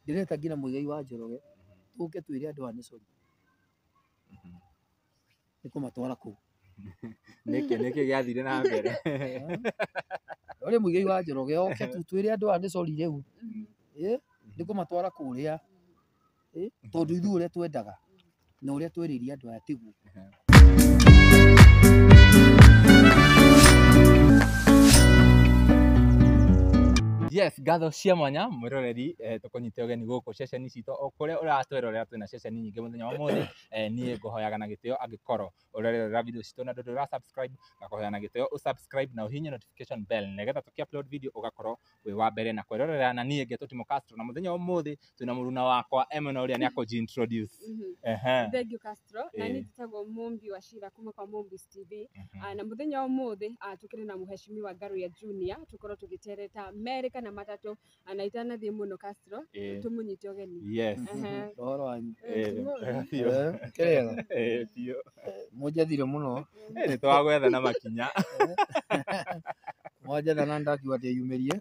Ndĩreta nginya Muigai wa Njoroge tũke twĩre andũ aya nĩ sorry nĩ kũmatwara kũu. Nĩkĩ gĩathire na mbere? Ũrĩ Muigai wa Njoroge oke tu twĩre andũ aya nĩ sorry rĩu nĩ kũmatwara kũrĩa, tondũ ithuĩ ũrĩa twendaga na ũrĩa twerĩire andũ aya tiguo. Yes, ngatho cia mwanya mwiroreri, tukunyite ũgeni gũkũ ceceni citũ o kũrĩa ũratwĩrorera, twĩna ceceni nyingĩ mũthenya wa ũmũthĩ. Niĩ ngũhoyaga na gĩtĩo angĩkorwo ũrerorera video citũ na ndũrĩ ũra subscribe, ngakũhoya na gĩtĩo ũ subscribe na ũhihinye notification bell nĩgetha tũkĩ upload video ũgakorwo wĩ wa mbere na kwĩrorera. Na niĩ ngetwo Timo Castro, na mũthenya wa ũmũthĩ twĩna mũruna wakwa Emma ũrĩa nĩ akũji introduce. Thank you Castro. Na niĩ njĩtagwo Mumbi wa Shira kuma kwa Mumbi's TV. Na mũthenya wa ũmũthĩ tũkĩrĩ na mũheshimiwa Ngaruiya Junior, tũkorwo tũgĩtereta merĩ kana matatũ, na itanathiĩ mũno Castro, tũmũnyite ũgeni. Yes. Ũhoro wanyu? Biũ. Kĩrĩega? Biũ. Mũnjethire mũno. Nĩ twagwetha na makinya. Mwanjetha na ndakiuga ndĩyumĩrie,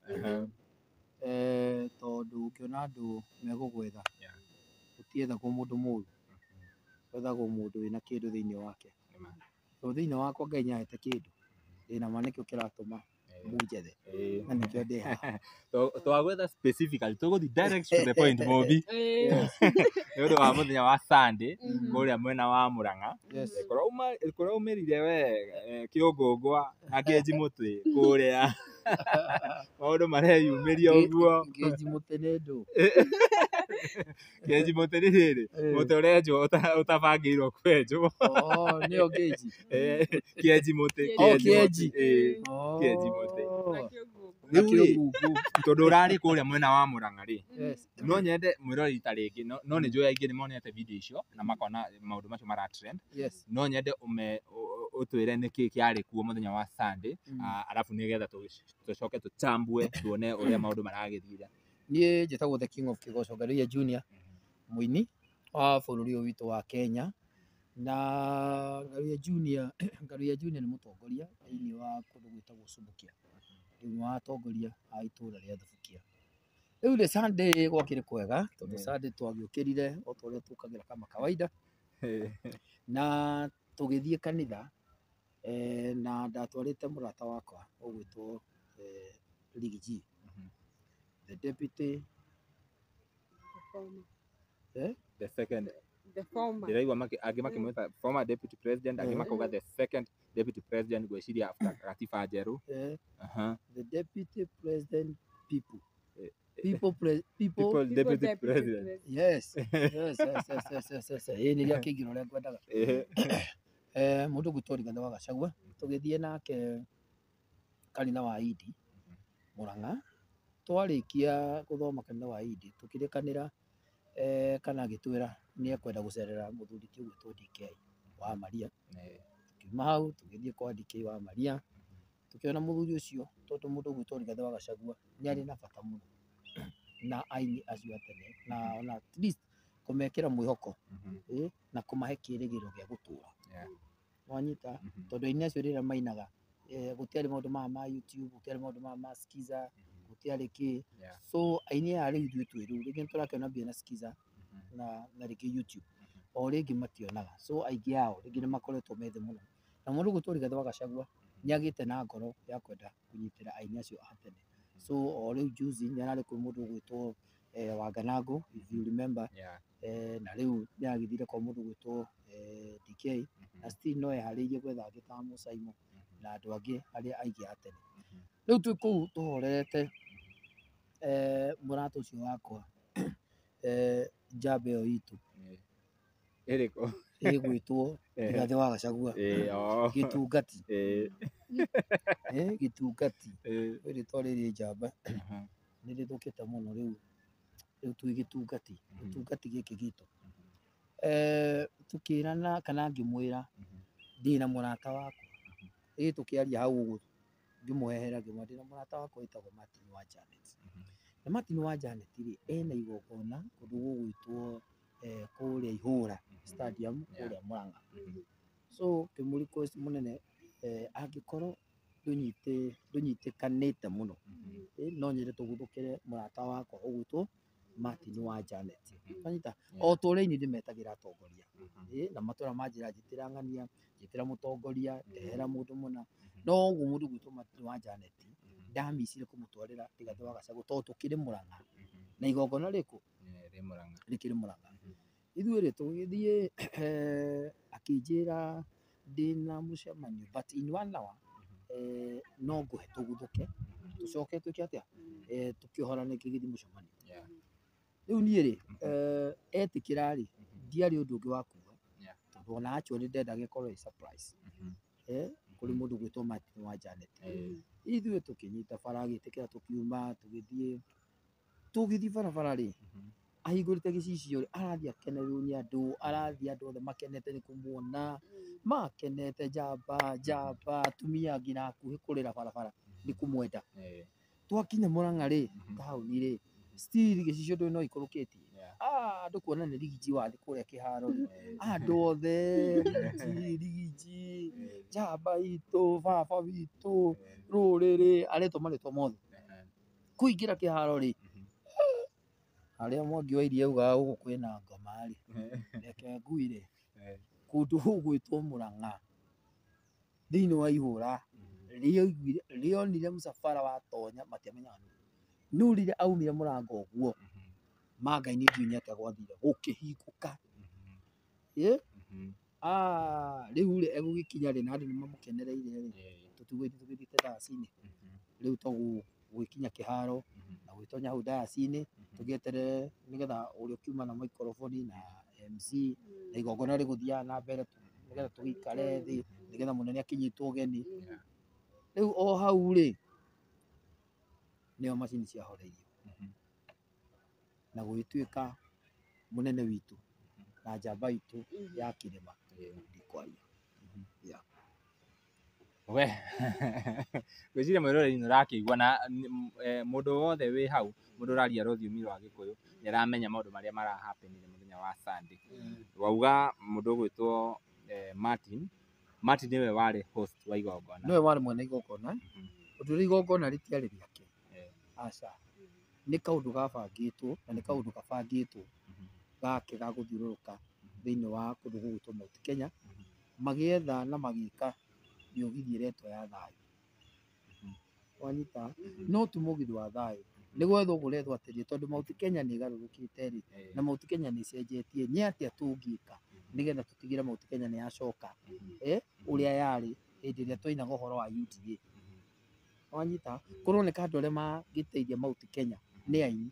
tondũ ũngĩona andũ megũgwetha gũtiethagwo mũndũ mũru, gwethagwo mũndũ wĩna kĩndũ thĩinĩ wake. So thĩinĩ wakwa Ngai nĩahete kĩndũ ndĩna ma, nĩkĩo kĩratũma munjethe na nĩkĩo ndĩ haha. Twagwetha specifically, tũgũthiĩ direct to the point, Mumbi, nĩ ũndũ wa mũthenya wa Sunday kũrĩa mwena wa Murang'a kũrĩa umĩrire we kĩũngũngwa na kĩnji mũtĩ kũrĩa maũndũ mareyumĩria ũguo. Ngĩnji mũtĩ nĩ ndũ? Kĩnji mũtĩ nĩ rĩrĩ mũtĩ ũrenjwo ũtabangĩirwo kwenjwo. Nĩyo ngĩnji. Kĩenji mũtĩ. Kĩenji. Kĩenji mũtĩ. Na Rĩu rĩ, kĩũngũngũ. Tondũ ũrarĩ kũrĩa mwena wa Murang'a rĩ, no nyende mwĩroreri ta rĩngĩ, no nĩ njũĩ aingĩ nĩ monete video icio na makona maũndũ macio mara trend. No nyende ũtwĩre nĩkĩ kĩarĩ kuo mũthenya wa Sunday, arabu nĩgetha tũcoke tũchambue tuone ũrĩa maũndũ maragĩthire. Niĩ njĩtagwo the King of Kĩgoco Ngaruiya Junior, mũini wa bũrũri ũyũ witũ wa Kenya. Na Ngaruiya Junior, Ngaruiya Junior nĩ mũtongoria thĩinĩ wa kũndũ gwĩtagwo Subukia, ndĩ ũmwe wa atongoria a itũra rĩa Thubukia. Rĩu rĩ, Sunday gwakĩrĩ kwega tondũ Sunday twagĩũkĩrire o ta ũrĩa tũkagĩra kama kawaida na tũgĩthiĩ kanitha, na ndatwarĩte mũrata wakwa ũgwĩtwo Riggy G, the deputy The second. The former. Ndĩraigua angĩ makĩmwĩta former deputy president, angĩ makauga the second deputy president, ngwĩciria after gatiba njerũ. The deputy president, people people pre people, People deputy president. Yes, yes, yes, yes, yes, yes, yes. Ĩĩ nĩrĩo akĩingĩra ũrĩa ngwendaga. Mũndũ ũgwĩtwo Rigathĩ wa Gachagua, tũgĩthiĩ nake kanitha wa Indi Murang'a. Twarĩkia gũthoma kanitha wa Indi, tũkĩrĩkanĩra, kana agĩtwĩra nĩ ekwenda gũcerera mũthuri ti ũgwĩtwo DK wa Maria. Tukiuma hau tũgĩthiĩ kwa DK wa Maria, tũkĩona mũthuri ũcio, tondũ mũndũ ũgwĩtwo Rigathĩ wa Gachagua nĩ arĩ na bata mũno na aini acio a tene, na ona at least kũmekĩra mwĩhoko, na kũmahe kĩrĩgĩrĩro gĩa gũtũra. Wanyita? Tondũ aini acio rĩrĩa mainaga, gũtiarĩ maũndũ maya ma YouTube, gũtiarĩ maũndũ maya ma Skiza, gũtiarĩ kĩ. So aini aya rĩu ithuĩ twĩ rĩu rĩngĩ nĩtũrakĩona mbia na Skiza na rĩngĩ YouTube, o rĩngĩ mationaga. So aingĩ ao rĩngĩ nĩ makoretwo me thĩ mũno, na mũndũ ũgwĩtwo Rigathĩ wa Gachagua nĩ agĩte na ngoro ya kwenda kũnyitĩra aini acio a tene. So o rĩu juzi nĩ ararĩ kwĩ mũndũ ũgwĩtwo Wanganangũ, if you remember, na rĩu nĩ aragĩthire kwa mũndũ ũgwĩtwo DK, na still no eharĩirie gwetha angĩ ta Mũcaimo na andũ angĩ arĩa aingĩ a tene. Rĩu twĩ kũu tũhorerete, mũrata ũcio wakwa, njamba ĩyo itũ Ĩrĩkũ? Ĩgwĩtwo Rigathĩ wa Gachagua. Gĩtungati. Gĩtungati. Rĩtwa rĩrĩ njamba nĩ rĩthũkĩte mũno rĩu, rĩu twĩ gĩtungati, gĩtungati gĩkĩ gitũ. Tũkĩrana kana ngĩmwĩra ndĩna mũrata wakwa, ĩ tũkĩaria hau ũguo ngĩmũhehera ngĩmwĩra ndĩna mũrata wakwa wĩtagwo Martin wa Janet. Na Martin wa Janet rĩ, ena igongona kũndũ gũgwĩtwo kũrĩa Ihũra Stadium kũrĩa Murang'a. So ngĩmũ request mũnene, angĩkorwo ndũnyitĩkanĩte mũno, no nyende tũguthũkĩre mũrata wakwa ũgwĩtwo Martin wa Janet. Wanyita o ta ũrĩa ini ndĩmetagĩra atongoria. Na matũra manjĩra njĩtĩra ng'ania, njĩtĩra mũtongoria, ndehera mũndũ mũna. No ũguo mũndũ ũgwĩtwo Martin wa Janet ndamicire kũmũtwarĩra Rigathĩ wa Gachagua tondũ tũkĩrĩ Mũrang'a na igongona rĩkũ rĩkĩrĩ Mũrang'a. Ithuĩ rĩ tũgĩthiĩ akĩnjĩra ndĩna mũcemanio but in 1 hour no ngũhe tũguthũke tũcoke twĩke atĩa, tũkĩohorane ngĩgĩthiĩ mũcemanio. Rĩu niĩ rĩ etĩkĩra rĩ ndiarĩ ũndũ ũngĩ wa kuga tondũ ona actually ndendaga ĩkorwo ĩ surprise kũrĩ mũndũ ũgwĩtwo Martin wa Janet. Ithuĩ tũkĩnyita bara agĩtĩkĩra tũkiuma tũgĩthiĩ barabara rĩ ahingũrĩte gĩcicio rĩ arathiĩ akenereirwo nĩ andũ, arathiĩ andũ othe makenete nĩ kũmuona, makenete njamba njamba, atumia nginya hakuhĩ kũrĩra barabara nĩ kũmwenda. Twakinya Mũrang'a rĩ taũni rĩ still gĩcicio ndũĩ no ikũrũkĩtie. Andũ kuona nĩ Rigiji wathiĩ kũrĩa kĩharo rĩ andũ othe Rigiji Rigiji njamba itũ baba witũ rũrĩrĩ aretwo marĩtwa mothe. Kũingĩra kĩharo rĩ harĩa Mwangi wa Iria augaga gũkũ kwĩna ngoma rĩ reke nguire kũndũ gũgwĩtwo Mũrang'a thĩinĩ wa ihũra rĩonire mũcabara watonya matiamenyaga nũ. No rĩrĩa aumire mũrango ũguo ma Ngai nĩ ndiũĩ nĩ atĩa gwathire gũkĩhingũka. Rĩu rĩ egũgĩkinya rĩ na andũ nĩ mamũkenereire rĩ tũtigũgĩthiĩ tũgĩthiĩte ndaci-inĩ. Rĩu to gũgĩkinya kĩharo na gũgĩtonya hau ndaci-inĩ tũgĩeterere nĩgetha ũrĩa ũkiuma na maikoroboni na MC na igongona rĩgũthiaga na mbere nĩgetha tũgĩikare thĩ nĩgetha mũnene akĩnyitwo ũgeni. Rĩu o hau rĩ nĩho macini ciahoreirio na gũgĩtuĩka mũnene witũ na njamba itũ ya kĩrĩma ndikwaria. We ngwĩciria mwĩroreri nĩ ũrakĩigua na mũndũ wothe wĩ hau mũndũ ũraria rũthiomi rwa Gĩkũyũ nĩ aramenya maũndũ marĩa marahapenire mũthenya wa Sunday. Wauga mũndũ ũgwĩtwo Martin, Martin nĩwe warĩ host wa igongona. Nĩwe warĩ mwene igongona, ũndũ ũrĩa igongona rĩtiarĩ rĩake, aca, nĩ kaũndũ gabangĩtwo na nĩ kaũndũ gabangĩtwo gake ga gũthiũrũrũka thĩinĩ wa kũndũ gũgwĩtwo Mount Kenya, magĩetha na magĩka mĩũgithi ĩretwo ya thayũ. Wanyita no ti mũgithi wa thayũ nĩ gwethwo kũrethwo atĩrĩ tondũ Mount Kenya nĩ ĩgarũrũkĩte rĩ na Mount Kenya nĩ ĩcenjetie nĩ atĩa tũngĩka nĩgetha tũtigĩre Mount Kenya nĩ yacoka ũrĩa yarĩ hĩndĩ ĩrĩa twainaga ũhoro wa UDA. Wanyita kũroneka andũ arĩa mangĩteithia Mount Kenya nĩ aini.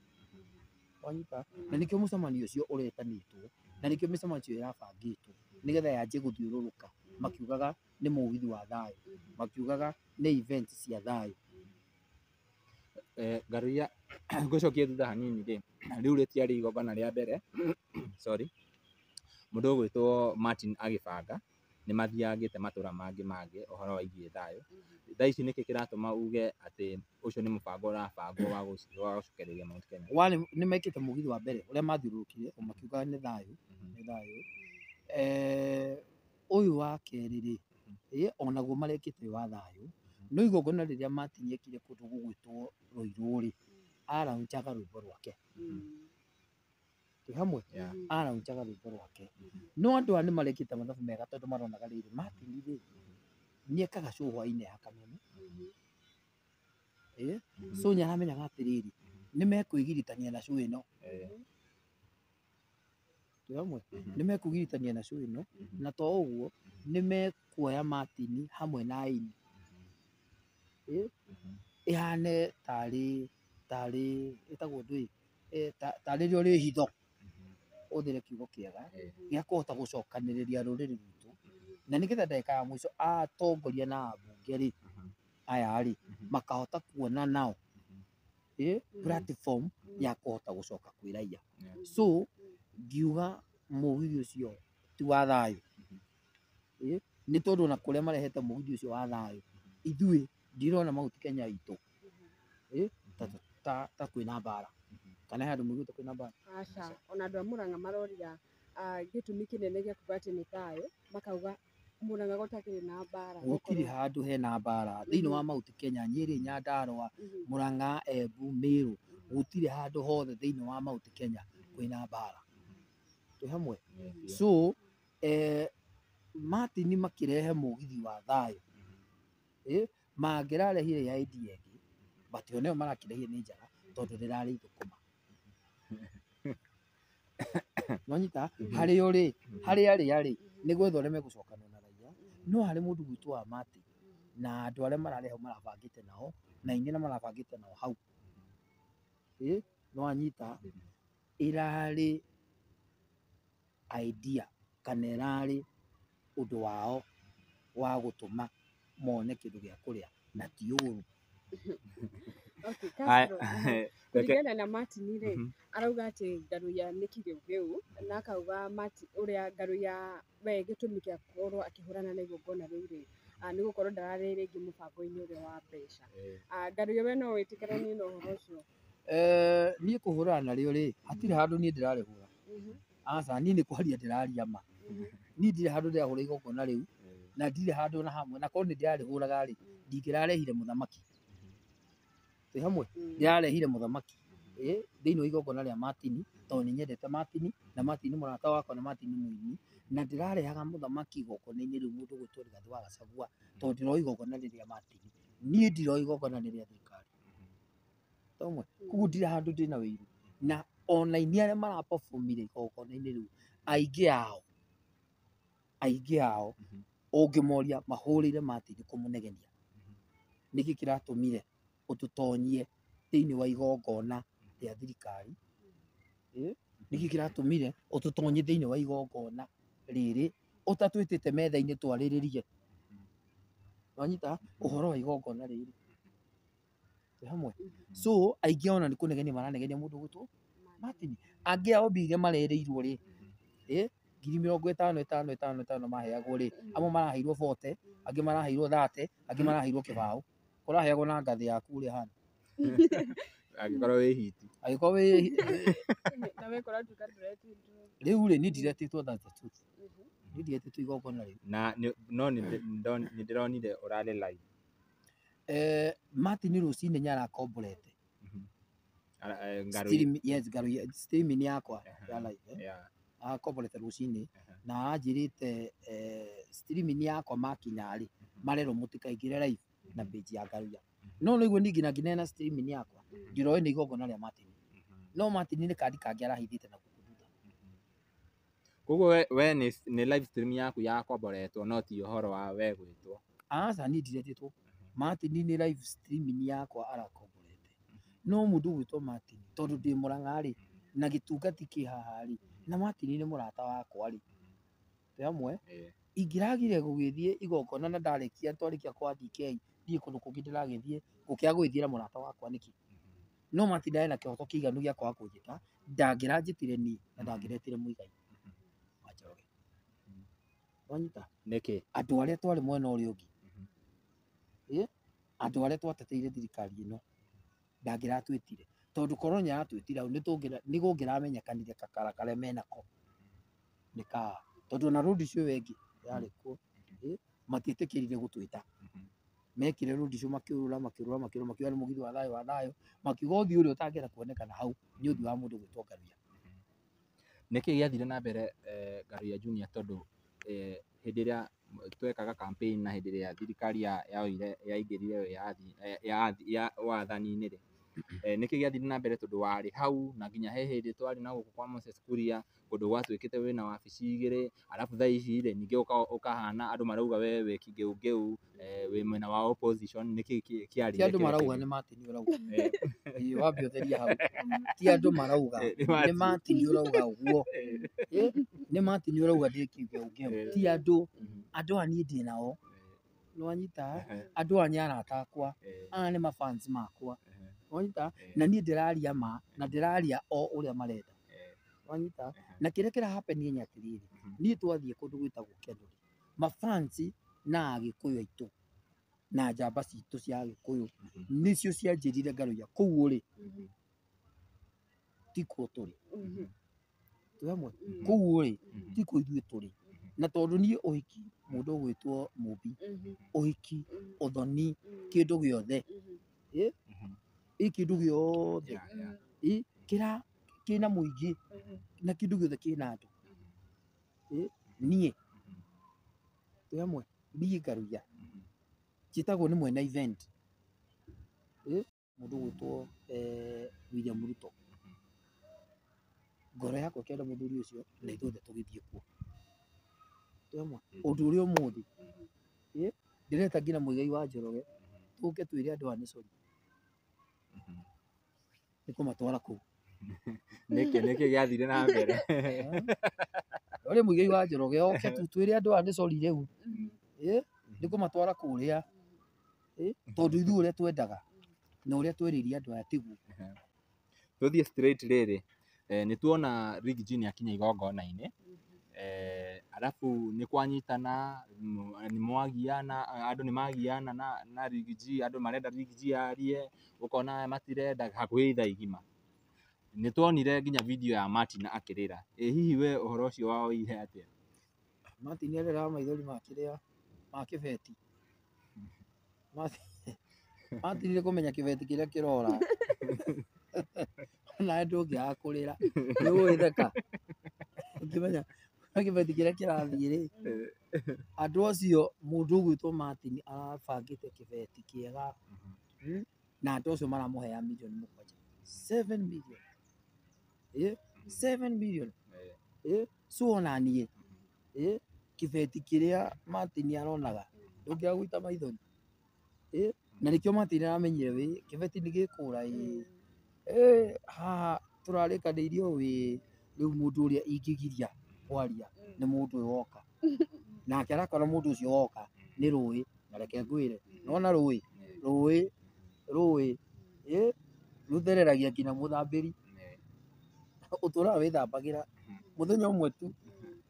Wanyita na nĩkĩo mũcemanio ũcio ũretanĩtwo na nĩkĩo mĩcemanio ĩyo ĩrabangĩtwo nĩgetha yanjie gũthiũrũrũka makiugaga nĩ mũgithi wa thayũ, makiugaga nĩ event cia thayũ. Ngaruiya ngũcokie thutha hanini rĩ rĩu rĩtiarĩ igongona rĩa mbere sorry mũndũ ũgwĩtwo Martin agĩbanga nĩ mathiangĩte matũra mangĩ mangĩ ũhoro wĩgiĩ thayũ. Thaa ici nĩkĩ kĩratũma uge atĩ ũcio nĩ mũbango ũrabangwo wa gũcokereria Mount Kenya? Warĩ nĩ mekĩte mũgithi wa mbere ũrĩa mathiũrũrũkire makiugaga nĩ thayũ, nĩ thayũ. Ũyũ wa kerĩ rĩ onaguo marekĩte wĩ wa thayũ no igongona rĩrĩa Martin ekire kũndũ gũgwĩtwo Ruiru rĩ araunjaga rwĩmbo rwake. Twĩ hamwe araunjaga rwĩmbo rwake no andũ aya nĩ marekĩte mathabu mega tondũ maronaga rĩrĩ Martin rĩ nĩ ekaga show hwainĩ ya Kameme. So nĩ aramenyaga atĩrĩrĩ nĩ mekwĩgiritania na show ĩno. Twĩ hamwe nĩ mekwĩgiritania na show ĩno na to ũguo nĩ mekuoya Martin hamwe na aini ĩhane tarĩ tarĩ ĩtagwo ndũĩ tarĩ rĩo rĩ hitho ũthĩre kiugo kĩega gĩa kũhota gũcokanĩrĩria rũrĩrĩ rwitũ na nĩgetha ndagĩka ya mũico atongoria na ambunge rĩ aya rĩ makahota kuona nao platform ya kũhota gũcoka kwĩ raia. So ngiuga mũgithi ũcio ti wa thayũ nĩ tondũ ona kũrĩa marehete mũgithi ũcio wa thayũ ithuĩ ndirona Mount Kenya itũ ta kwĩna mbara kana he handũ mũiguĩte kwĩna mbara? Aca, ona andũ a Murang'a maroria gĩtũmi kĩnene gĩa kuga atĩ nĩ thayũ makauga Murang'a gũtakĩrĩ na mbara. Gũtirĩ handũ hena mbara thĩinĩ wa Mount Kenya, Nyĩrĩ, Nyandarũa, Murang'a, Embu, Meru Gũtirĩ handũ hothe thĩinĩ wa Mount Kenya kwĩna mbara. Twĩ hamwe. So Martin makĩrehe mũgithi wa thayũ, mangĩrarehire idea ĩngĩ, but o nayo marakĩrehire nĩ njega tondũ rĩrarĩ ithũkũma. Nĩwanyita? Harĩa ũrĩ, harĩa arĩ arĩ nĩ gwetha ũrĩa megũcokana na raia, no harĩ mũndũ gwitũ wa Martin na andũ arĩa mararĩ hau marabangĩte nao na aingĩ na marabangĩte nao hau, nĩwanyita? Ĩrarĩ idea kana ĩrarĩ ũndũ wao wa gũtũma mone kĩndũ gĩa kũrĩa na ti ũru. Okay, Castro, kũringana na Martin rĩ, arauga atĩ Ngaruiya nĩ kĩgeugeu na akauga Martin ũrĩa Ngaruiya we gĩtũmi gĩa gũkorwo akĩhũrana na igongona rĩu rĩ, nĩ gũkorwo ndararĩ rĩngĩ mũbango-inĩ ũrĩa wa mbeca. Ngaruiya, we no wĩtĩkĩranie na ũhoro ũcio? Niĩ kũhũrana narĩo rĩ, hatirĩ handũ niĩ ndĩrarĩhũra. Aca, niĩ nĩ kwaria ndĩraria ma. Niĩ ndirĩ handũ ndĩrahũra igongona rĩu na ndirĩ handũ na hamwe, na korwo nĩ ndĩrarĩhũraga rĩ, ndingĩrarehire mũthamaki. Twĩ hamwe? Ndĩrarehire mũthamaki thĩinĩ wa igongona rĩa Martin tondũ nĩ nyendete Martin na Martin nĩ mũrata wakwa na Martin nĩ mũini, na ndĩrarehaga mũthamaki igongona-inĩ rĩu mũndũ ũgwĩtwo Rigathĩ wa Gachagua tondũ ndĩroĩ igongona rĩrĩ rĩa Martin. Niĩ ndiroĩ igongona nĩ rĩa thirikari. Tomwe. Koguo ndirĩ handũ ndĩna wĩiru, na ona aini arĩa maraperformire igongona-inĩ rĩu, aingĩ ao ũngĩmoria mahũrĩire Martin kũmũnegenia. Nĩkĩ kĩratũmire ũtũtonyie thĩinĩ wa igongona rĩa thirikari? Nĩkĩ kĩratũmire ũtũtonyie thĩinĩ wa igongona rĩrĩ ũtatwĩtĩte metha-inĩ twarĩrĩrie? Wanyita ũhoro wa igongona rĩrĩ? Twĩ hamwe? So aingĩ ona nĩ kũnegenia maranegenia mũndũ ũgwĩtwo Martin. Angĩ ao mbia iria marerĩirwo rĩ, 50,000 5 5 5 maheagwo rĩ, amwe maraheirwo 40, angĩ maraheirwo 30, angĩ maraheirwo kĩbaũ. Ũraheagwo na ngathĩ yaku ũrĩa hana. Angĩkorwo wĩ hiti. Angĩkorwo wĩ Na we kũratuĩka ndũretĩtwo. Rĩu rĩ, niĩ ndiretĩtwo, that's the truth. Niĩ ndiretĩtwo igongona rĩu. Na no nĩ ndĩronire ũrarĩ live. Martin rũcinĩ nĩ arakomborete. Ngaruiya. Stream, yes, Ngaruiya, streaming yakwa ya live. Arakomborete rũcinĩ na aranjĩrĩte streaming yakwa makinya rĩ, marerwo mũtikaingĩre live na page ya Ngaruiya. No nĩguo niĩ nginya ngineana streaming yakwa ndiroĩ nĩ igongona rĩa Martin. No Martin nĩ kandi kangĩ arahithĩte na gũkũ thutha. Koguo we nĩ live stream yaku yakomboretwo, no ti ũhoro wa we gwĩtwo. Aca, niĩ ndiretĩtwo. Martin nĩ live streaming yakwa arakomborete. No mũndũ ũgwĩtwo Martin, tondũ ndĩ Mũrang'a rĩ, na gĩtungati kĩ haha rĩ, na Martin nĩ mũrata wakwa rĩ, twĩ hamwe. Ingĩragire gũgĩthiĩ igongona na ndarĩkia twarĩkia kwa DK, thiĩ kũndũ kũngĩ ndĩragĩthiĩ gũkĩaga gũgĩthiĩra mũrata wakwa nĩkĩ? No Martin ndarĩ na kĩhoto kĩiganu gĩa kwaga kũnjĩta, ndangĩranjĩtire niĩ na ndangĩretire Mũigai wa Njoroge. Wanyita? Nĩkĩ? Andũ arĩa twarĩ mwena ũrĩa ũngĩ, andũ arĩa twateteire thirikari ĩno, ndangĩratwĩtire, tondũ korwo nĩ aratwĩtire hau nĩ kũngĩramenyekanire kakara karĩa menako nĩ kaa, tondũ ona road show ĩyo ĩngĩ yarĩ kuo, matiĩtĩkĩrire gũtwĩta. Mekire road show makĩũrũra makĩũrũra makĩũrũra, makiuga nĩ mũgithi wa thayũ wa thayũ, makiuga ũthiũ ũrĩa ũtangĩenda kuonekana hau nĩ ũthiũ wa mũndũ gwĩtwo Ngaruiya. Nĩkĩ gĩathire na mbere, Ngaruiya Junior, tondũ hĩndĩ ĩrĩa twekaga campaign na hĩndĩ ĩrĩa thirikari yaoire yaingĩrire wĩyathi ya wathani-inĩ rĩ, nĩkĩ gĩathire na mbere, tondũ warĩ hau na nginya he hĩndĩ twarĩ na gũkũ kwa Moses Kuria, kũndũ gwatuĩkĩte wĩna wabici igĩrĩ, arabu thaa ici rĩ, ningĩ ũkahana andũ marauga we wĩ kĩngĩũngĩu, wĩ mwena wa opposition? Nĩkĩ kĩarire? Ti andũ kĩrĩa marauga. kĩngĩ? Nĩ Martin ũrauga. Ĩĩ, wambe ũtherie hau, ti andũ marauga. Nĩ nĩ Martin. Martin ũrauga ũguo. Nĩ Martin ũrauga ndĩ kĩngĩũngĩu, ti andũ. Andũ aya niĩ ndĩ nao, nĩwanyita? Andũ aya nĩ arata akwa, aya nĩ mafans makwa, nĩwanyita? Na niĩ ndĩraria ma na ndĩraria o ũrĩa marenda, wanyita? Na kĩrĩa kĩra happen nĩ atĩrĩrĩ, niĩ twathiĩ kũndũ gwĩtagwo Kenol, mafans na Agĩkũyũ aitũ na njamba citũ cia Agĩkũyũ nĩcio cianjĩrire, "Ngaruiya, kũu ũrĩ tikuo tũrĩ." Twĩ hamwe? Kũu ũrĩ tikuo ithuĩ tũrĩ. Na tondũ niĩ ũhiki, mũndũ ũgwĩtwo Mũmbi, ũhiki, ũthoni, kĩndũ gĩothe. Ĩ kĩndũ gĩothe ĩ kĩra kĩna mũingĩ na kĩndũ gĩothe kĩna andũ. Ĩ niĩ twĩ hamwe, niĩ Ngaruiya njĩtagwo nĩ mwene event. Ĩ mũndũ ũgwĩtwo William Ruto, ngoro yakwa ĩkĩenda mũthuri ũcio na ithuothe tũgĩthiĩ kuo. Twĩ hamwe, ũndũ ũrĩa ũmũthĩ ĩ ndĩreta nginya Muigai wa Njoroge tũke twĩre andũ aya nĩ sorry nĩ kũmatwara kũu. Nĩkĩ gĩathire na mbere? Ũrĩa Muigai wa Njoroge oke tu twĩre andũ aya nĩ sorry rĩu ĩ nĩ kũmatwara kũrĩa ĩ tondũ ithuĩ ũrĩa twendaga na ũrĩa twerĩire andũ aya tiguo. Tũthiĩ straight rĩrĩ, nĩ tuona Riggy G nĩ akinya igongona-inĩ, arabu nĩ kwanyitana, nĩ mwagiana, andũ nĩ magiana na Riggy G, andũ marenda Riggy G arie, ũkona aya matirenda, hakuhĩ ithaa igima. Nĩ tuonire nginya video ya Martin akĩrĩra. Ĩ hihi we ũhoro ũcio wawoire atĩa? Martin arĩraga maithori ma kĩrĩa ma kĩbeti. Martin nĩ kũmenya kĩbeti kĩrĩa kĩrora. Onawe ndũngĩaga kũrĩra nĩ ũgũgĩtheka ũkĩmenya kĩbeti kĩrĩa kĩrathiĩ rĩ, andũ acio mũndũ ũgwĩtwo Martin arabangĩte kĩbeti kĩega na andũ acio maramũheaga mirioni 7, 7 million. Ĩ 7 million. Ĩ so ona niĩ ĩ kĩbeti kĩrĩa Martin aronaga ndũngĩaga gũita maithori. Ĩ na nĩkĩo Martin aramenyire wĩ kĩbeti nĩ gĩkũra ĩ ĩ haha tũrarĩkanĩirie wĩ rĩu mũndũ ũrĩa ingĩgiria kwaria nĩ mũndũ ũyũ woka. Nake arakora mũndũ ũcio woka nĩ rũĩ, na reke ngwĩre, nĩwona rũĩ rũĩ rũĩ ĩ rũthereragia nginya mũthambĩri, ũtũraga wĩthambagĩra mũthenya ũmwe tu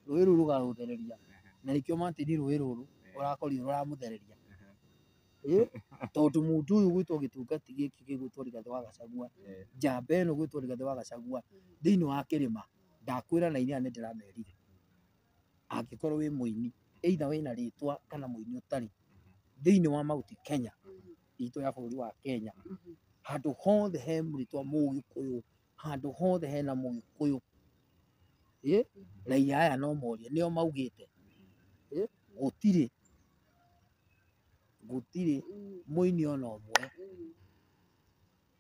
rũĩ rũu rũgagũthereria, na nĩkĩo Martin rũĩ rũrũ ũrakorire rũramũthereria. Ĩ tondũ mũndũ ũyũ ũgwĩtwo gĩtungati gĩkĩ gĩgwĩtwo Rigathĩ wa Gachagua, njamba ĩno ĩgwĩtwo Rigathĩ wa Gachagua thĩinĩ wa kĩrĩma, ndakwĩra na iria nĩ ndĩramerire, angĩkorwo wĩ mũini either wĩna rĩtwa kana mũini ũtarĩ thĩinĩ wa Mount Kenya itũ ya bũrũri wa Kenya, handũ hothe he rĩtwa Mũgĩkũyũ, handũ hothe hena Mũgĩkũyũ ĩ raia aya no morie nĩo maugĩte ĩ gũtirĩ gũtirĩ mũini ona ũmwe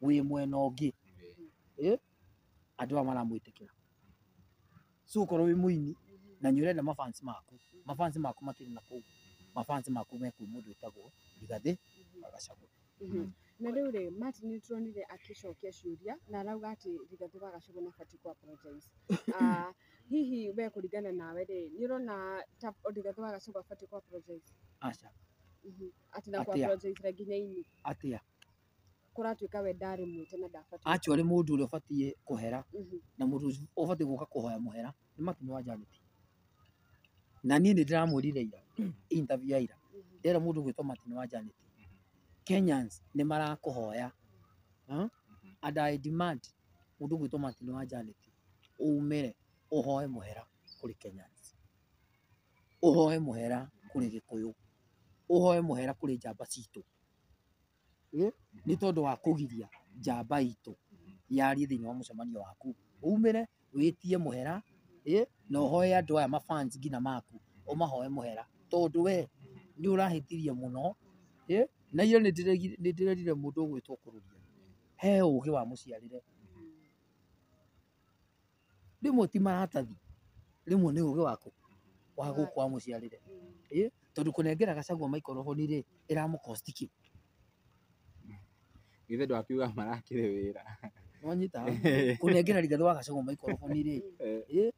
wĩ mwena ũngĩ ĩ andũ aya maramwĩtĩkĩra. So okorwo wĩ mũini na nĩ ũrenda mafans maku, mafans maku matirĩ na kũu, mafans maku me kwĩ mũndũ wĩtagwo Rigathĩ wa Gachagua. Na rĩu rĩ, Martin nĩ turonire akĩcokia ciũria na arauga atĩ Rigathĩ wa Gachagua nĩ abatiĩ kũ apologize. Hihi we kũringana nawe rĩ, nĩ ũrona ta Rigathĩ wa Gachagua abatiĩ kũ apologize? Aca. Atĩ na kũ Atĩa? apologize nginya ini Atĩa? Kũratuĩka we ndarĩ mwĩte na ndabatiĩ. Actually mũndũ ũrĩa ũbatiĩ kũhera na mũndũ ũbatiĩ gũka kũhoya mũhera nĩ Martin wa Janet. Na niĩ nĩ ndĩramwĩrire ira interview ya ira, ndĩrera mũndũ ũgwĩtwo Martin wa Janet, Kenyans nĩ marakũhoya and I demand mũndũ ũgwĩtwo Martin wa Janet umĩre ũhoe mũhera kũrĩ Kenyans, ũhoe mũhera kũrĩ Gĩkũyũ, ũhoe mũhera kũrĩ njamba citũ nĩ tondũ wa kũgiria njamba itũ yarie thĩinĩ wa mũcemanio waku, umĩre wĩtie mũhera na ũhoe andũ aya mafans nginya maku ũmahoe mũhera tondũ we nĩ ũrahĩtirie mũno na ira nĩ ndĩrerire mũndũ ũgwĩtwo Kũrũria he ũgĩ wa mũciarĩre, rĩmwe ti maratathi, rĩmwe nĩ ũgĩ waku wa gũkũ wa mũciarĩre tondũ kũnengera Gachagua maikoroboni rĩ ĩramũ cost kĩ? Githĩ ndwakiuga marakĩrĩ wĩra. Nĩwanyita? Kũnengera Rigathĩ wa Gachagua maikoroboni rĩ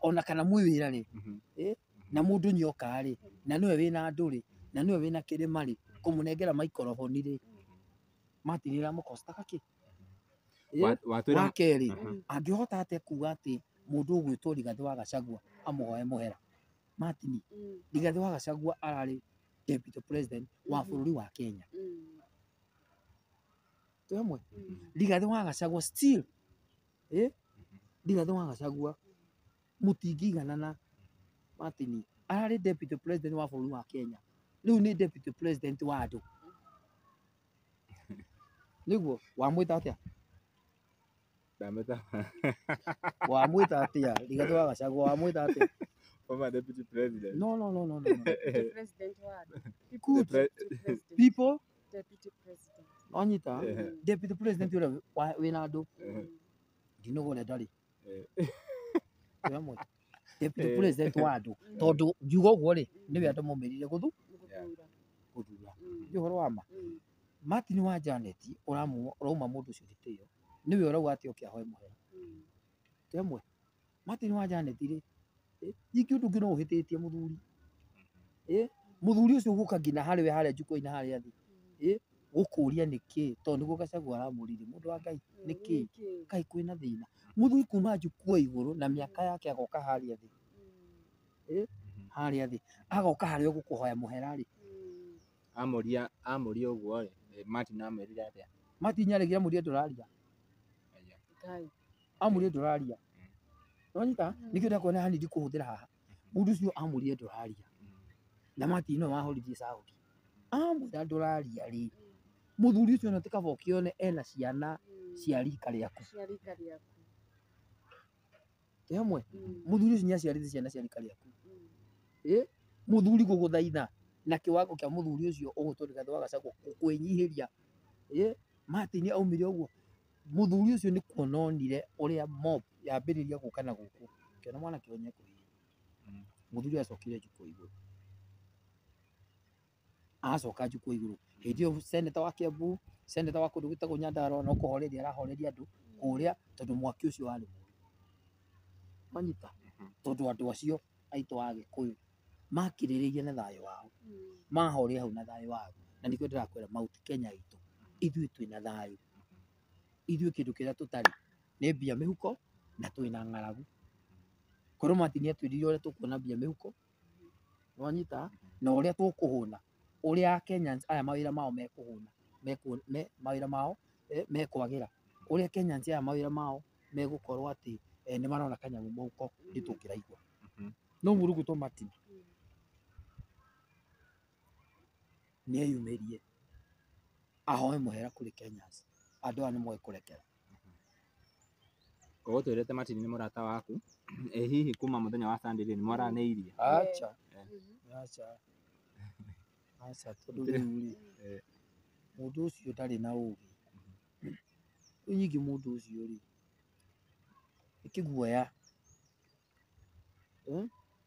ona kana mwĩ wĩra rĩ na mũndũ nĩoka rĩ na nĩwe wĩna andũ rĩ na nĩwe wĩna kĩrĩma rĩ kũmũnengera maikoroboni rĩ Martin ĩramũ cost kĩ? Wa kerĩ angĩhota atĩa kuga atĩ mũndũ ũgwĩtwo Rigathĩ wa Gachagua amũhoe mũhera? Martin, Rigathĩ wa Gachagua ararĩ deputy president wa bũrũri wa Kenya. Twĩ hamwe? Rigathĩ wa Gachagua still Rigathĩ wa Gachagua mũtingĩiganana. Martin ararĩ deputy president wa bũrũri wa Kenya, rĩu nĩ deputy president wa andũ. Nĩguo wamwĩta atĩa? Ndamwĩta Wamwĩta atĩa? Rigathĩ wa Gachagua wamwĩta atĩa? Former deputy president. No, no, no, no, no, no. Deputy president wa andũ. Good. Deputy president. People Deputy president. wanyita deputy president ũrĩa wĩna andũ ndinoga ũrĩa ndarĩ. Twĩ hamwe. Deputy president wa andũ, tondũ ngiuga ũguo rĩ, nĩwe andũ maumĩrire Gũthura. Gũthura. Nĩ ũhoro wa ma. Martin wa Janet ũrauma mũndũ ũcio gĩtĩo, nĩwe ũrauga atĩ oke ahoe mũhera. Twĩ hamwe. Martin wa Janet rĩ, ningĩ ũndũ ũngĩ no ũhĩtĩtie mũthuri. Mũthuri ũcio gũka nginya harĩ we harĩa njukua-inĩ harĩa thĩ, gũkũria nĩkĩ, tondũ nĩguo Gachagua aramũririe, mũndũ wa Ngai, nĩkĩ kaĩ kwĩna thĩna? Mũthuri kuma njukua igũrũ na mĩaka yake agoka harĩa thĩ, harĩa thĩ agoka harĩa ũgũkũhoya mũhera rĩ. Amũria ũguo rĩ, Martin amwĩrire atĩa? Martin aregire amũrie ndũraria. Ngai. Amũrie ndũraria. Nĩwanyita? Nĩkĩo ndakuona hani ndikũhũthĩra haha. Mũndũ ũcio amũrie ndũraria. Na Martin nĩwe wahoririe sauti. Amwĩra ndũraria rĩ, mũthuri ũcio ona ti kaba ũkĩone ena ciana cia rika rĩaku. Cia rika rĩaku. Twĩ hamwe? Mũthuri ũcio nĩaciarĩte ciana cia rika rĩaku. Mũthuri gũgũthaitha na kĩwango kĩa mũthuri ũcio ũgũtwo Rigathĩ wa Gachagua kwĩnyihĩria. Martin aumire ũguo. Mũthuri ũcio nĩ kuona onire ũrĩa mob yambĩrĩria gũka na gũkũ. Kĩona mwanake ũyũ nĩekũhia. Mũthuri acokire njukua igũrũ. Acoka njukua igũrũ. Hĩndĩ ĩyo seneta wa Kiambu, seneta wa kũndũ gwĩtagwo Nyandarua no kũhoreria arahoreria andũ kũrĩa, tondũ mwaki ũcio warĩ mũru. Wanyita? Tondũ andũ acio aitũ a Gĩkũyũ makirĩrĩirie na thayũ wao. Mahorire hau na thayũ wao. Na nĩkĩo ndĩrakwĩra Mount Kenya itũ, ithuĩ twĩna thayũ. Ithuĩ kĩndũ kĩrĩa tũtarĩ nĩ mbia mĩhuko na twĩna ng'aragu. Korwo Martin atwĩrire ũrĩa tũkuona mbia mĩhuko, nĩwanyita, na ũrĩa tũkũhũna, ũrĩa Kenyans aya mawĩra mao mekũhũna, mawĩra mao mekwagĩra, ũrĩa Kenyans aya mawĩra mao megũkorwo atĩ nĩ marona kanyamũ mũhuko, nĩ tũngĩraigua. No mũndũ ũgwĩtwo Martin nĩ eyumĩrie ahoe mũhera kũrĩ Kenyans. Andũ aya nĩ moĩ kũrekera. Ũgũtwĩrĩte Martin nĩ mũrata waku. Ĩ hihi kuma mũthenya wa Sunday rĩ, nĩ mwaranĩirie? Acha. Acha. Acha, tondũ rĩu rĩ, mũndũ ũcio ndarĩ na ũgĩ. Rĩu ningĩ mũndũ ũcio rĩ, nĩ kĩguoya.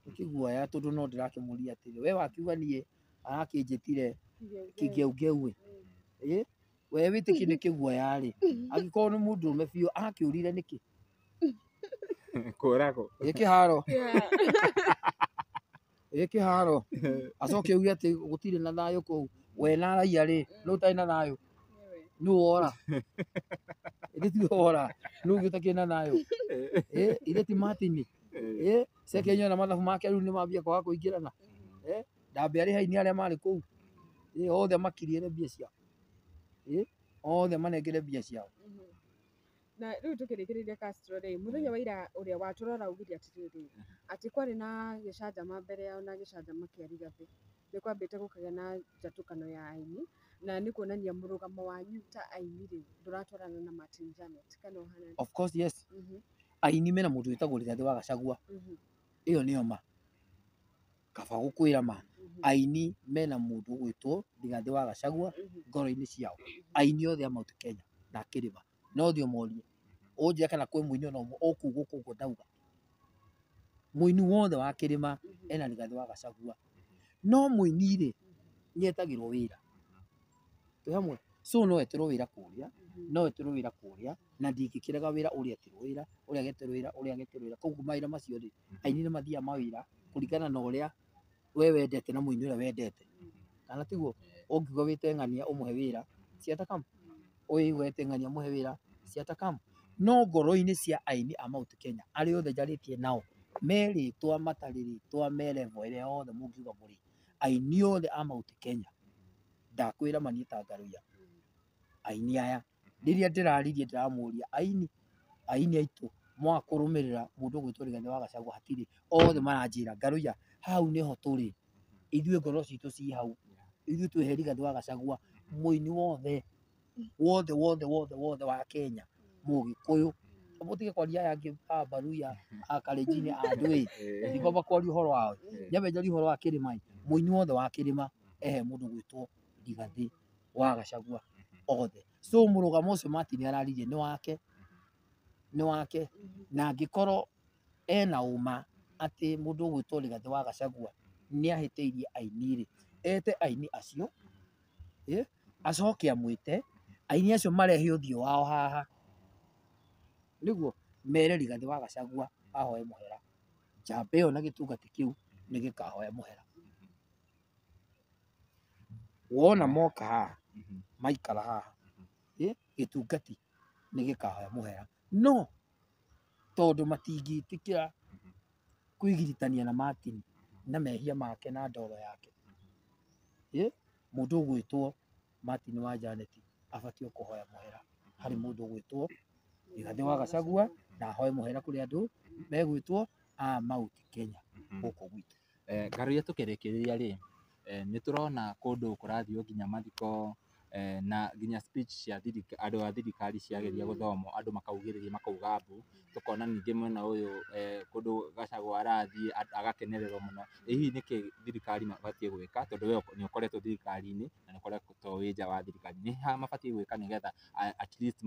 Nĩ kĩguoya, tondũ no ndĩrakĩmũria atĩrĩ, we wakiuga niĩ arakĩnjĩtire kĩngeungeu ĩ, we wĩtĩkie nĩ kĩguoya rĩ, angĩkorwo nĩ mũndũrũme biũ akĩũrire nĩkĩ? Kũragwo. Ĩ kĩharo. Ĩ kĩharo. Acoke auge atĩ gũtirĩ na thayũ kũu. We na raia rĩ, nũ ũtarĩ na thayũ? Nũ wora? Ithe tiwe wora. Nũ ũngĩ ũtakĩrĩ na thayũ? Ithe ti Martin? Ceke nyona mathabu make rĩu nĩmambia kwaga kũingĩrana. Ndambe arĩ haini arĩa marĩ kũu. Othe makiriere mbia ciao. Othe manengere mbia ciao. Na rĩu tũkĩrĩkĩrĩria Castro rĩ, mũthenya wa ira ũrĩa watũrora augire atĩrĩrĩ, atĩ kwarĩ na gĩcanjama mbere yao na gĩcanjama kĩa Rigathĩ. Nĩ kwambĩte gũkagĩa na njatũkano ya aini, na nĩ kuonania mũrũgamo wanyu ta aini rĩ, ndũratwarana na Martin Janet, kana ũhana? Of course yes. Aini mena mũndũ wĩtagwo Rigathĩ wa Gachagua. Ĩyo nĩyo ma. Kaba gũkwĩra ma. Aini mena mũndũ ũgwĩtwo Rigathĩ wa Gachagua ngoro-inĩ ciao. Aini othe a Mount Kenya na kĩrĩma. No ũthiĩ ũmorie. Ũnjĩre kana kwĩ mũini ona ũmwe ũkuga ũguo ndauga. Mũini wothe wa kĩrĩma ena Rigathĩ wa Gachagua. No mũini rĩ, nĩ etagĩrwo wĩra. Twĩ hamwe? So no etĩrwo wĩra kũrĩa, no etĩrwo wĩra kũrĩa, na ndingĩkĩrega wĩra ũrĩa etirwo wĩra, ũrĩa agetĩrwo wĩra, ũrĩa agetĩrwo wĩra. Koguo mawĩra macio rĩ, aini nĩ mathiaga mawĩra kũringana na ũrĩa we wendete na mũini ũrĩa wendete. Kana tiguo? Ũngiuga wĩte ng'ania ũmũhe wĩra, ciatakamu. Ũyũ wete ng'ania ũmũhe wĩra, ciatakamu. No ngoro-inĩ cia aini a Mount Kenya, arĩa othe njarĩtie nao, me rĩtwa matarĩ rĩtwa, me level ĩrĩa yothe mũngiuga mũrĩ. Aini othe a Mount Kenya, ndakwĩra ma niĩ ta Ngaruiya, aini aya, rĩrĩa ndĩraririe ndĩramũria, aini, aini aitũ, mwaga kũrũmĩrĩra mũndũ ũgwĩtwo Rigathĩ wa Gachagua hatirĩ, othe maranjĩra Ngaruiya, hau nĩho tũrĩ, ithuĩ ngoro citũ ci hau, ithuĩ twĩ he Rigathĩ wa Gachagua, mũini wothe Wothe wothe wothe wothe wa Kenya Mũgĩkũyũ mũtige kwaria aya angĩ a Baruya a Kalenjin a ndũĩ ndikwamba kwaria ũhoro wao nyambe njarie ũhoro wa kĩrĩma. Mũini wothe wa kĩrĩma ehe mũndũ gwĩtwo Rigathĩ wa Gachagua othe. So mũrũgamo ũcio Martin araririe nĩ wake, nĩ wake, na angĩkorwo ena ũma atĩ mũndũ ũgwĩtwo Rigathĩ wa Gachagua nĩ ahĩtĩirie aini rĩ, ete aini acio, acoke amwĩte aini acio marehe ũthiũ wao haha nĩguo mere Rigathĩ wa Gachagua ahoe mũhera. Njamba ĩyo na gĩtungati kĩu nĩ gĩkahoya mũhera. Wona moka haha maikara haha, gĩtungati nĩ gĩkahoya mũhera. No tondũ matingĩtĩkĩra kwĩgiritania na Martin na mehia make na ndoro yake, mũndũ ũgwĩtwo Martin wa Janet abatiĩ kũhoya mũhera harĩ mũndũ ũgwĩtwo Rigathĩ wa Gachagua na ahoe mũhera kũrĩ andũ megwĩtwo a Mount Kenya gũkũ gwitũ. Ngaruiya tũkĩrĩkĩrĩria rĩ, nĩ tũrona kũndũ kũrathiĩ nginya mathiko na nginya speech cia andũ a thirikari ciageria gũthomwo andũ makaugĩrĩria makauga mbu. Tũkona ningĩ mwena ũyũ kũndũ Gachagua arathiĩ agakenererwo mũno. Ĩ hihi nĩkĩ thirikari mabatiĩ gwĩka tondũ we nĩ ũkoretwo thirikari-inĩ na nĩ ũkoretwo wĩ nja wa thirikari, nĩ ha mabatiĩ gwĩka nĩgetha at least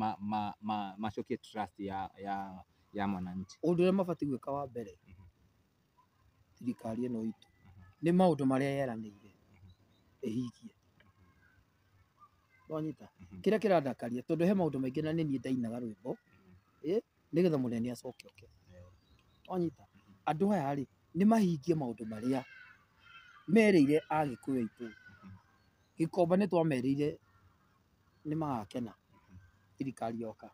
macokie trust ya mwananchi? Ũndũ ũrĩa mabatiĩ gwĩka wa mbere thirikari ĩno itũ nĩ maũndũ marĩa yeranĩire ĩhingie. Wanyita kĩrĩa kĩrandakaria tondũ he maũndũ maingĩ na nĩ niĩ ndainaga rwĩmbo nĩgetha mũnene acoke oke. Wanyita andũ aya rĩ nĩ mahingie maũndũ marĩa merĩire Agĩkũyũ aitũ. Gĩkomba nĩ twamerĩire nĩ magakena thirikari yoka.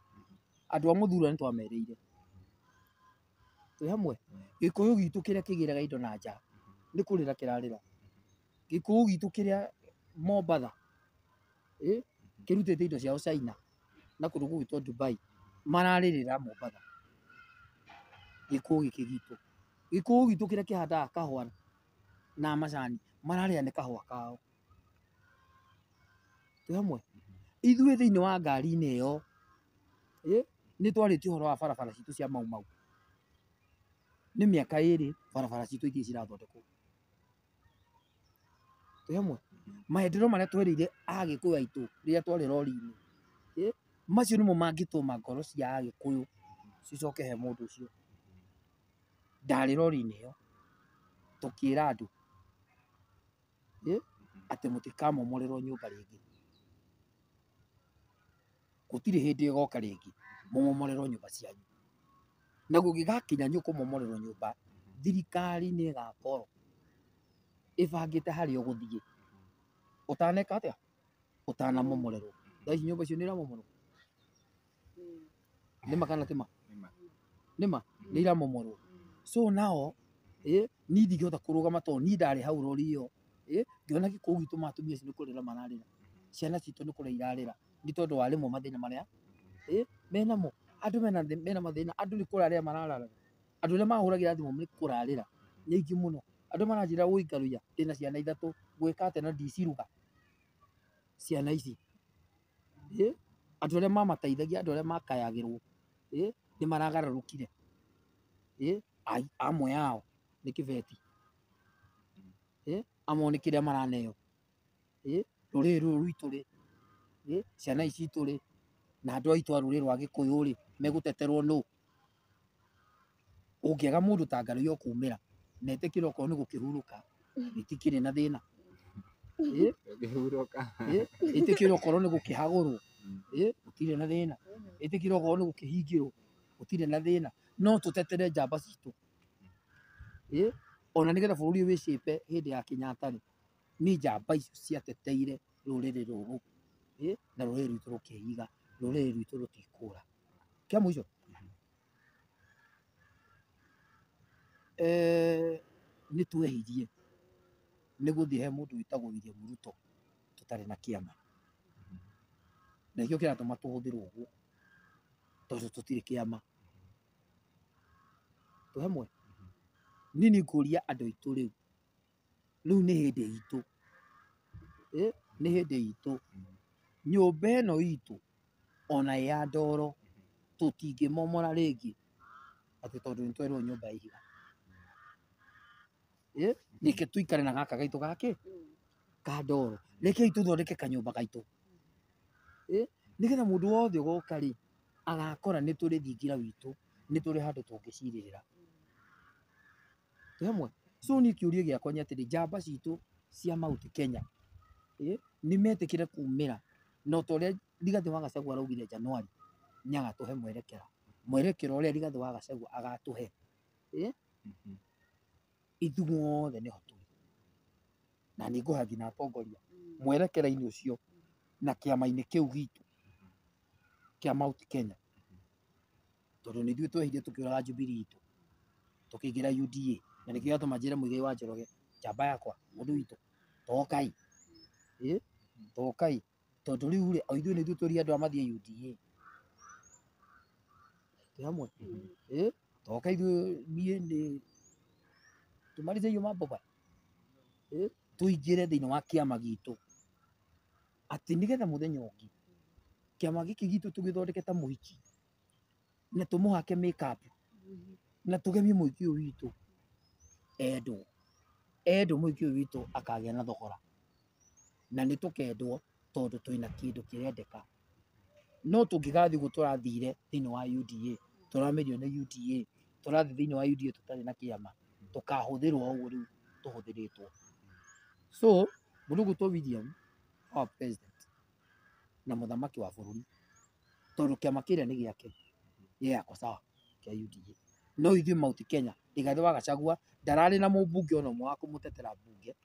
Andũ a Mũthura nĩ twamerĩire twĩ hamwe. Gĩkũyũ gitũ kĩrĩa kĩgĩraga indo na nja nĩ kũrĩra kĩrarĩra. Gĩkũyũ gitũ kĩrĩa Mombatha kĩrutĩte indo ciao China na kũndũ gũgwĩtwo Dubai mararĩrĩra Mombatha. Gĩkũyũ gĩkĩ gitũ, gĩkũyũ gitũ kĩrĩa kĩhandaga kahũa na macani mararĩra nĩ kahũa kao. Twĩ hamwe. Ithuĩ thĩinĩ wa ngari-inĩ ĩyo nĩ twarĩtie ũhoro wa barabara citũ cia Mau Mau. Nĩ mĩaka ĩrĩ barabara citũ itirĩ cirathondekwo. Twĩ hamwe. Maendeleo marĩa twerĩire Agĩkũyũ aitũ rĩrĩa twarĩ rori-inĩ, macio nĩmo mangĩtũma ngoro cia Agĩkũyũ cicoke he mũndũ ũcio. Ndarĩ rori-inĩ ĩyo tũkĩra andũ atĩ mũtikamomorerwo nyũmba rĩngĩ, gũtirĩ hĩndĩ ĩgoka rĩngĩ mũmomorerwo nyũmba cianyu. Na gũgĩgakinya nĩ ũkũmomorerwo nyũmba, thirikari nĩ ĩgakorwo ĩbangĩte harĩa ũgũthiĩ ũtaneka atĩa, ũtanamomorerwo. Thaa ici nyũmba icio nĩ iramomorwo, nĩma kana tima? Nĩma nĩ iramomorwo. So nao niĩ ndingĩhota kũrũgama tondũ niĩ ndarĩ hau rori ĩyo, ngĩona gĩkũyũ gitũ ma atumia acio nĩ kũrĩra mararĩra, ciana citũ nĩ kũrĩra irarĩra nĩ tondũ wa rĩmwe mathĩna marĩa menamo. Andũ mena mathĩna, andũ nĩ kũrarĩra mararara. Andũ arĩa mahũragĩra thimũ nĩ kũrarĩra nĩ aingĩ mũno. Andũ maranjĩra wũi Ngaruiya ndĩna ciana ithatũ ngwĩka atĩa na ndiciruga ciana ici. Andũ arĩa mamateithagia, andũ arĩa makayagĩrwo nĩ maragarũrũkire. Amwe ao nĩ kĩbeti, amwe nĩ kĩrĩa maraneo. Rũrĩrĩ rũrũ rwitũ rĩ, ciana ici citũ rĩ, na andũ aitũ a rũrĩrĩ rwa Gĩkũyũ rĩ, megũteterwo nũ? Ũngĩaga mũndũ ta Ngaruiya ũkumĩra na etĩkĩre okorwo nĩ gũkĩhurũka gĩtikĩrĩ na thĩna, ĩtĩkĩre okorwo nĩ gũkĩhagũrwo gũtirĩ na thĩna, ĩtĩkĩre okorwo nĩ gũkĩhingĩrwo gũtirĩ na thĩna, no tũtetere njamba citũ. Ona nĩgetha bũrũri ũyũ wĩcĩpe hĩndĩ ya Kenyatta rĩ, nĩ njamba icio ciateteire rũrĩrĩ rũrũ, na rũrĩrĩ rwitũ rũkĩiga, rũrĩrĩ rwitũ rũtikũra. Kĩa mũico nĩ twehirie nĩ gũthiĩ he mũndũ wĩtagwo William Ruto tũtarĩ na kĩama, na nĩkĩo kĩratũma tũhũthĩrwo ũguo tondũ tũtirĩ kĩama. Twĩ hamwe. Niĩ nĩ ngũria andũ aitũ rĩu, rĩu nĩ hĩndĩ itũ, nĩ hĩndĩ itũ. Nyũmba ĩno itũ ona ĩ ya ndoro tũtingĩmomora rĩngĩ atĩ tondũ nĩ twerwo nyũmba ya ihiga. Reke tũikare na gaka gaitũ gakĩ ka ndoro, rekei tũthondeke kanyũmba gaitũ, nĩgetha mũndũ wothe ũgoka rĩ agakora nĩ tũrĩ thingira witũ, nĩ tũrĩ handũ tũngĩcirĩrĩra. Twĩ hamwe? So niĩ kĩũria gĩakwa nĩ atĩrĩ, njamba citũ cia Mount Kenya nĩ metĩkĩre kumĩra na ta ũrĩa Rigathĩ wa Gachagua araugire January nĩ agatũhe mwerekera, mwerekera ũrĩa Rigathĩ wa Gachagua agatũhe ithuothe nĩho tũrĩ, na nĩ ngũhoya nginya atongoria mwerekera-inĩ ũcio na kĩama-inĩ kĩu gitũ kĩa Mount Kenya, tondũ nĩ ithuĩ twehirie tũkĩũraga Jubilee itũ tũkĩingĩra UDA, na nĩkĩo gĩatũma njĩre Muigai wa Njoroge, njamba yakwa, mũndũ witũ, tokai, tokai, tondũ rĩu rĩ o ithuĩ nĩ ithuĩ twĩrire andũ aya mathiĩ UDA. Twĩ hamwe? Toka ithuĩ niĩ nĩ tumalize hiyo mambo bana, tũingĩre thĩinĩ wa kĩama gitũ atĩ nĩgetha mũthenya ũngĩ kĩama gĩkĩ gitũ tũgĩthondeke ta mũhiki na tũmũhake makeup na tũgemie mũhiki ũyũ witũ endwo, endwo mũhiki ũyũ witũ akagĩa na thogora na nĩ tũkendwo tondũ twĩna kĩndũ kĩrendeka. No tũngĩgathiĩ ũguo tũrathire thĩinĩ wa UDA, tũramerio nĩ UDA, tũrathiĩ thĩinĩ wa UDA tũtarĩ na kĩama, tũkahũthĩrwo o ũguo rĩu tũhũthĩrĩtwo. So mũndũ ũgwĩtwo William our president na mũthamaki wa bũrũri, tondũ kĩama kĩrĩa nĩ gĩake, ye ako sawa kĩa UDA. No ithuĩ Mount Kenya, Rigathĩ wa Gachagua ndararĩ na mũmbunge ona ũmwe wa kũmũtetera mbunge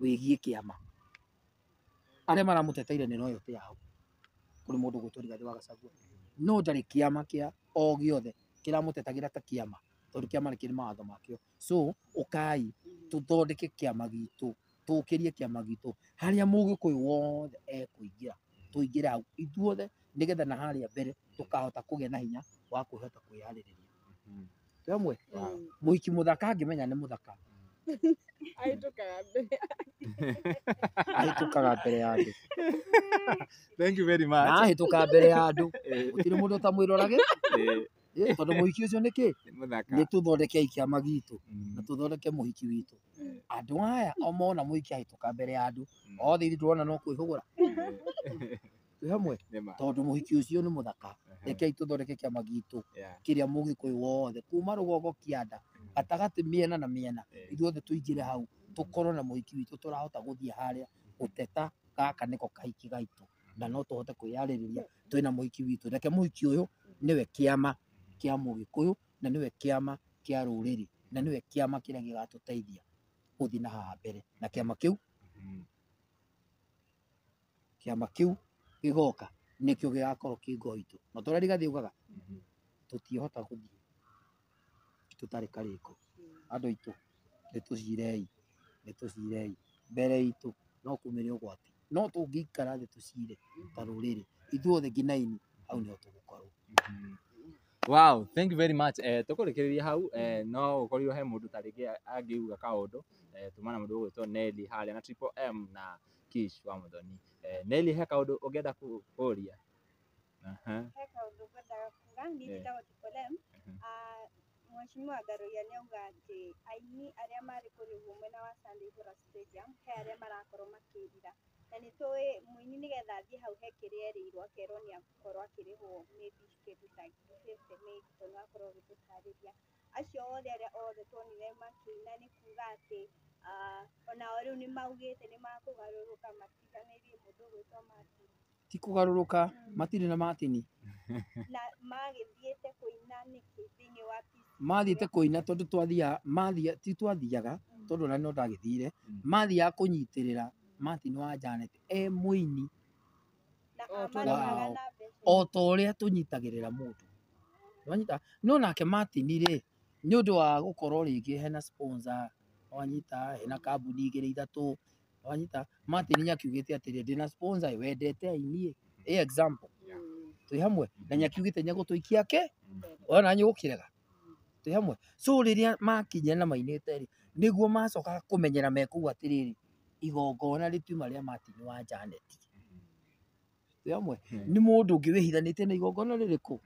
wĩgiĩ kĩama. Arĩa maramũteteire nĩ loyalty yao kũrĩ mũndũ ũgwĩtwo Rigathĩ wa Gachagua, no ndarĩ kĩama kĩa o gĩothe kĩramũtetagĩra ta kĩama, tondũ kĩama nĩ kĩrĩ mawatho makĩo. So ũkai tũthondeke kĩama gitũ, tũkĩrie kĩama gitũ harĩa mũgĩkũyũ wothe ekũingĩra, tũingĩre hau ithuothe, nĩgetha na harĩa mbere tũkahota kũgĩa na hinya wa kwĩhota kwĩyarĩrĩria. Twĩ hamwe? Mũhiki mũthaka angĩmenya nĩ mũthaka Ahĩtũkaga mbere. Ahĩtũkaga mbere ya andũ. Thank you very much. Na ahĩtũka mbere ya andũ gũtirĩ mũndũ ũtamwĩrorage, tondũ mũhiki ũcio nĩ kĩ? Mũthaka. Nĩ tũthondekei kĩama gitũ na tũthondeke mũhiki witũ. Andũ aya o mona mũhiki ahĩtũka mbere ya andũ othe, ithuĩ tũrona no kwĩhũgũra. Twĩ hamwe? Tondũ mũhiki ũcio nĩ mũthaka, rekei tũthondeke kĩama gitũ kĩrĩa mũgĩkũyũ wothe kuma rũgongo kĩanda gatagatĩ mĩena na mĩena, ithuothe tũingĩre hau tũkorwo na mũhiki witũ tũrahota gũthiĩ harĩa gũteta gaka nĩko kahiki gaitũ, na no tũhote kwĩyarĩrĩria twĩna mũhiki witũ. Reke mũhiki ũyũ nĩwe kĩama kĩa mũgĩkũyũ na nĩwe kĩama kĩa rũrĩrĩ na nĩwe kĩama kĩrĩa gĩgatũteithia gũthiĩ na haha mbere, na kĩama kĩu kĩama kĩu gĩgoka nĩkĩo gĩgakorwo kĩ ngo itũ. Na ta ũrĩa Rigathĩ augaga tũtiĩhota gũthiĩ tũtarĩ karĩko. Andũ aitũ nĩ tũcirei, nĩ tũcirei mbere itũ no kumĩre ũgwati, no tũngĩikara thĩ tũcire ta rũrĩrĩ ithuothe nginya hau nĩho tũgũkorwo. Wow, thank you very much. Tũkũrĩkĩrĩria hau, no ũkorirwo he mũndũ ta rĩngĩ angiuga kaũndũ, tuma na mũndũ ũgwĩtwo Nelly harĩa na Triple M na Kish wa Muthoni. Nelly, he kaũndũ ũngĩenda kũria? He kaũndũ ngwendaga kuga, niĩ njĩtagwo Triple M. Mheshimiwa Ngaruiya nĩ auga atĩ aini arĩa marĩ kũrĩa ũguo mwena wa Sunday Hura Stadium he arĩa marakorwo makĩrira, na nĩ tũĩ mũini nĩgetha athiĩ hau he kĩrĩa erĩirwo akerwo nĩ agũkorwo akĩrĩhwo maybe kĩndũ ta 250 maybe, tondũ no akorwo agĩtũtarĩria. Acio othe arĩa othe tuonire makĩina nĩ kuga atĩ onao rĩu nĩ maugĩte nĩ makũgarũrũka matiganĩrie mũndũ ũgwĩtwo Martin. Ti kũgarũrũka, matirĩ na Martin. Na magĩthiĩte kũina nĩkĩ thĩinĩ wa PC? Mathiĩte kũina tondũ twathiaga, mathia ti twathiaga tondũ ona no ndagĩthire, mathiaga kũnyitĩrĩra Martin wa Janet e mũini Na O amarĩhaga na mbeca o ta ũrĩa tũnyitagĩrĩra mũndũ. Wanyita? No nake Martin rĩ, nĩ ũndũ wa gũkorwo rĩngĩ hena sponsor, wanyita, hena kambuni igĩrĩ ithatũ, wanyita, Martin nĩ akiugĩte atĩrĩ, ndĩna sponsor wendete aini ĩ, example twĩ hamwe, na nĩ akiugĩte nĩ egũtũikia ke, ona nĩ ũgũkĩrega, twĩ hamwe. So rĩrĩa makinyire na mainĩte rĩ, nĩguo macokaga kũmenyera me kũu atĩrĩrĩ, igongona rĩtiuma rĩa Martin wa Janet. Twĩ hamwe nĩ mũndũ ũngĩ wĩhithanĩtie na igongona rĩrĩkũ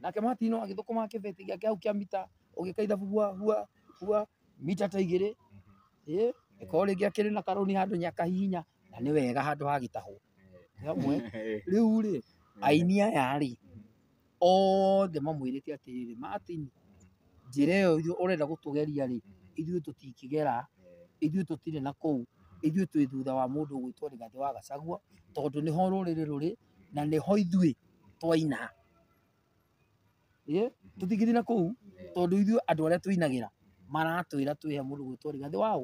nake Martin agĩthũkũma kĩbeti gĩake hau kĩa mita ũgĩka ithabu hua hua hua mita ta igĩrĩ ĩ ĩkorwo rĩngĩ akĩrĩ na karũni handũ nyakahihinya na nĩ wega handũ hagĩtahwo. Twĩ hamwe rĩu rĩ aini aya rĩ othe mamwĩrĩte atĩrĩrĩ Martin njĩra ĩyo ithuĩ ũrenda gũtũgeria rĩ ithuĩ tũtingĩgera ithuĩ tũtirĩ na kũu ithuĩ twĩ thutha wa mũndũ ũgwĩtwo Rigathĩ wa Gachagua tondũ nĩho rũrĩrĩ rũrĩ na nĩho ithuĩ twaina. Ĩ tũtingĩthiĩ na kũu tondũ ithuĩ andũ arĩa tũinagĩra maratwĩra twĩhe mũndũ ũgwĩtwo Rigathĩ wa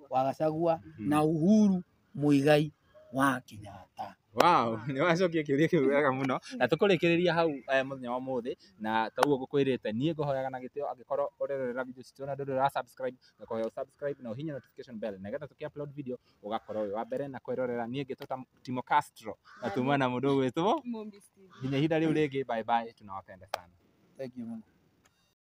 wa Gachagua na Uhuru Muigai wa Kenyatta. Wow, nĩ wacokia kĩũria kĩu wega mũno na tũkũrĩkĩrĩria hau mũthenya wa ũmũthĩ na ta ũguo ngũkwĩrĩte niĩ ngũhoyaga na gĩtĩo angĩkorwo ũrerorera video citũ na ndũrĩ ũra subscribe ngakũhoya subscribe na ũhinye notification bell nĩgetha tũkĩ upload video ũgakorwo wĩ wa mbere na kwĩrorera. Niĩ ngĩtwo ta Timo Castro na tuma na mũndũ ũgwĩtwo Mumbi Steve. nginya ihinda rĩu rĩngĩ, bye bye, tunawapenda sana. Thank you mũno.